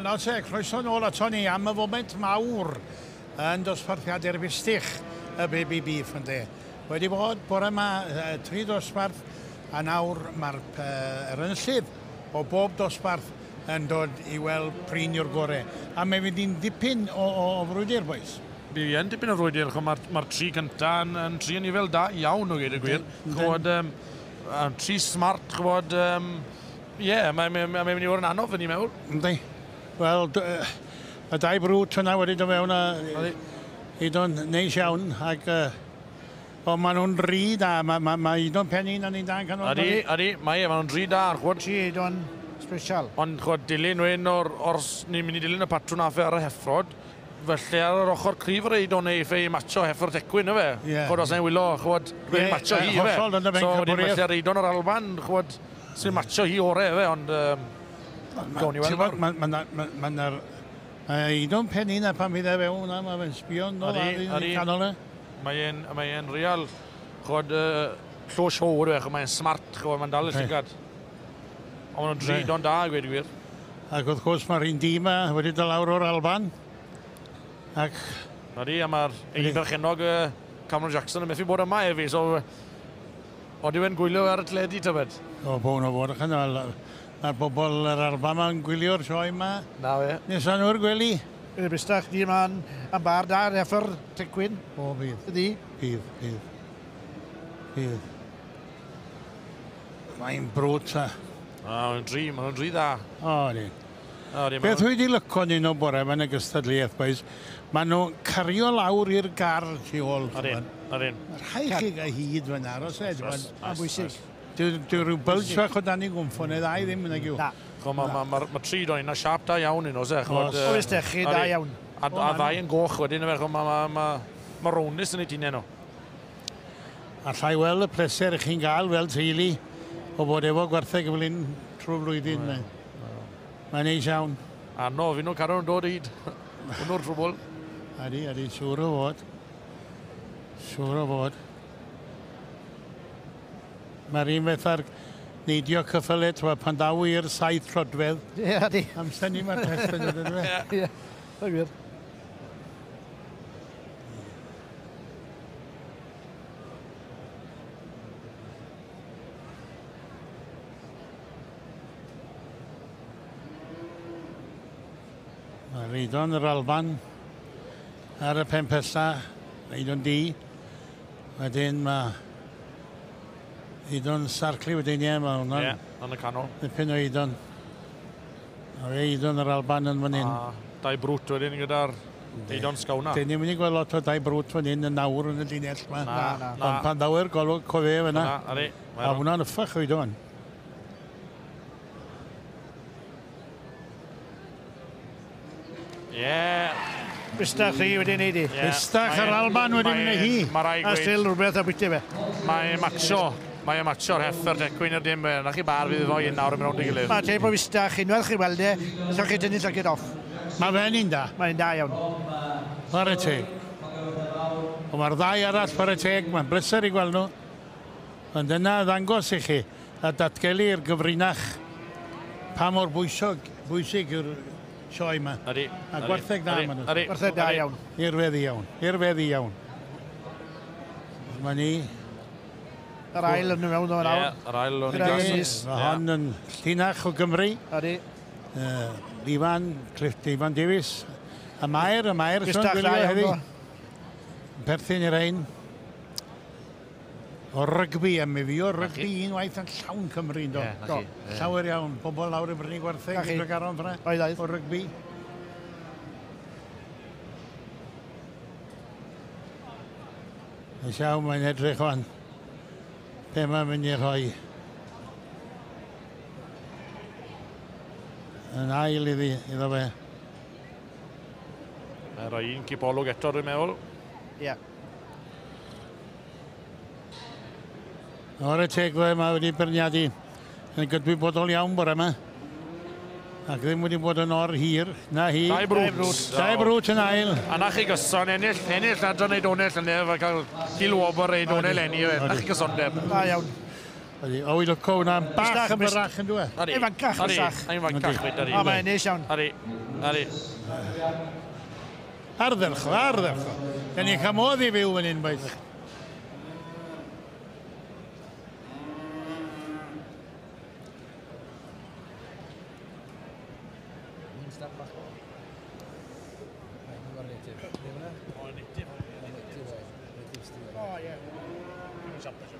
Wel nawr te, croeso nôl ato ni am y foment mawr yn dosbarthiadau'r Bistych, y Baby Beef ynde. Wedi bod bore yma 3 dosbarth a nawr mae'r yr enillydd o bob dosbarth yn dod i weld prin yw'r gore. A mae fynd i'n dipyn o frwydr, boys. Bydd yn dipyn o frwydr, mae'r ma 3 cynta yn 3 anifail da iawn o gyd y gwir. Ch'mod, 3 smart, ch'mod, ie, mae'n mynd i fod yn anodd, fi'n meddwl. Yndi. Wel, y 2 brwt yna wedi dod mewn a Eidon neis iawn, ac o, maen nhw'n rhy da, mae Eidon Pennin yn un da yn canol. Ydy, ydy, mae maen nhw'n rhy da. Tri Eidon special. Ond, ch'mod, dilyn wyn o'r, ni'n mynd i dilyn y patrwn affe ar y heffrod, felly ar yr ochr cryf yr Eidon ei fe i matcho heffrod Tecwyn, yfe? Ch'mod, os na'n wylo, ch'mod, fe'n matcho hi, yfe? So, wedyn felly ar Eidon o'r Alban, ch'mod, sy'n matcho hi ore, yfe, ond... Gawn ni weld nawr. Mae Eidon Pennin a pan fydd e fewn hwnna, mae fe'n sbio'n nôl ar y canol e. Mae e'n real, ch'mod, llo show, mae'n smart, ch'mod, mae'n dal y llygad. Ond maen nhw'n dri don da, gweud y gwir. Ac wrth gwrs mae'r un dîm yma wedi dod lawr o'r Alban. Ac... Ydy, a mae'r ein berchennog Cameron Jackson yn methu bod yma efi, so... Oeddi fe'n gwylio ar y teledu, tybed? O, bod nhw fod, mae'r bobl yr Alban ma'n gwylio'r sioe yma. Na fe. Nesa nhw'r gwely. Yn y bistach, di yma'n am bar da, reffer Tecwyn. O, bydd. Ydy. Bydd, bydd. Bydd. Mae'n brwt a. O, mae'n dri, mae'n dri dda. O, di. Beth wedi lyco ni nhw bore yma yn y gystadleuaeth, boys, maen nhw'n cario lawr i'r gar tu ôl. Odyn, odyn. Mae rhaid chi gael hyd fan aros e. Mae'n bwysig. Dwi rhyw bylch fach o dan i gwmffo, neu ddau ddim yn y. Na. Mae 3 do'n yna siap da iawn un oes e. Oes techu da iawn. A ddau yn goch wedyn, mae rownus yn ei tinau nhw. Allai weld y pleser i chi'n gael fel teulu o bod efo gwartheg fel un trwy flwyddyn. Mae'n neis iawn. Anodd, fi nhw'n cadw nhw'n dod hyd. Hwnnw'r trwbl. Ydy, ydy, siŵr o fod. Siŵr o fod. Mae'r un fath ar neidio cyffyle, pan daw i'r 7 troedfedd. Ie, ydy. Amser ni mae'r test yn dod yn fe. Ie, mae'n gwir. Mae'r Eidon yr Alban ar y pen pella, Eidon D. Wedyn mae Eidon Sarclay wedyn, ie, mae hwnna'n... Ie, yn y canol. Dipyn o Eidon. Mae Eidon yr Alban yn fan hyn. A 2 brwt wedyn gyda'r Eidon Sgawna. Dyn ni'n mynd i gweld lot o 2 brwt fan hyn yn nawr yn y linell yma. Na, na. Ond pan daw i'r golwg cofe fyna. Na, ydi. A hwnna'n yffach o Eidon. Ie. Bistach chi wedi wneud i. Bistach yr Alban wedi wneud hi. A still rhywbeth a bwyty fe. Mae'n matcho. Mae'n matcho'r heffer Tecwyn i'r dim. Na chi bar fydd efo un nawr yn mynd rownd ei gilydd. Mae teip o Bistach, unwaith chi weld e, allwch chi dynnu llygad off. Mae fe'n un da. Mae'n da iawn. Chwarae teg. Ond mae'r ddau arall chwarae teg, mae'n bleser i gweld nhw. Ond dyna ddangos i chi a datgelu'r gyfrinach pa mor bwysig yw'r sioe yma. Ydy. A gwartheg da maen nhw. Gwartheg da iawn. I'r feddi iawn. I'r feddi iawn. Mae ni... Yr ail yn mewn o'n awr. Ie, yr ail o'n i. Mae hon yn llinach o Gymru. Ydy. Ifan, Cliff Ifan Davies. Y Maer sy'n gwylio heddi. Perthyn i'r ein. O rygbi, a mi fi o rygbi unwaith yn llawn Cymru, do. Do. Llawer iawn, pobl lawr i brynu gwartheg i Dregaron fyna. O rygbi. Neis iawn, mae'n edrych o'n. Be mae'n mynd i rhoi? Yn ail iddo fe. Mae'n rhoi un cipolwg eto, dwi'n meddwl. Ie. O'r y teg fe, mae wedi byrniadu yn gydwybodol iawn bore yma. Ac ddim wedi bod yn or hir. Na hi. 2 brwt. 2 brwt yn ail. A na chi gyson, ennill adran Eidonell yn nef a cael gilwobr Eidonell enni. Na chi gysondeb. Da iawn. Ydy, o, i lyco hwnna'n bach yn byrach yn dwi. Ifancach, bysach. Ifancach, fyd, O, mae'n neis iawn. Ari, ari. Ardderchog, ardderchog. Da ni'n cael modd i fyw yn un beth. O, ie.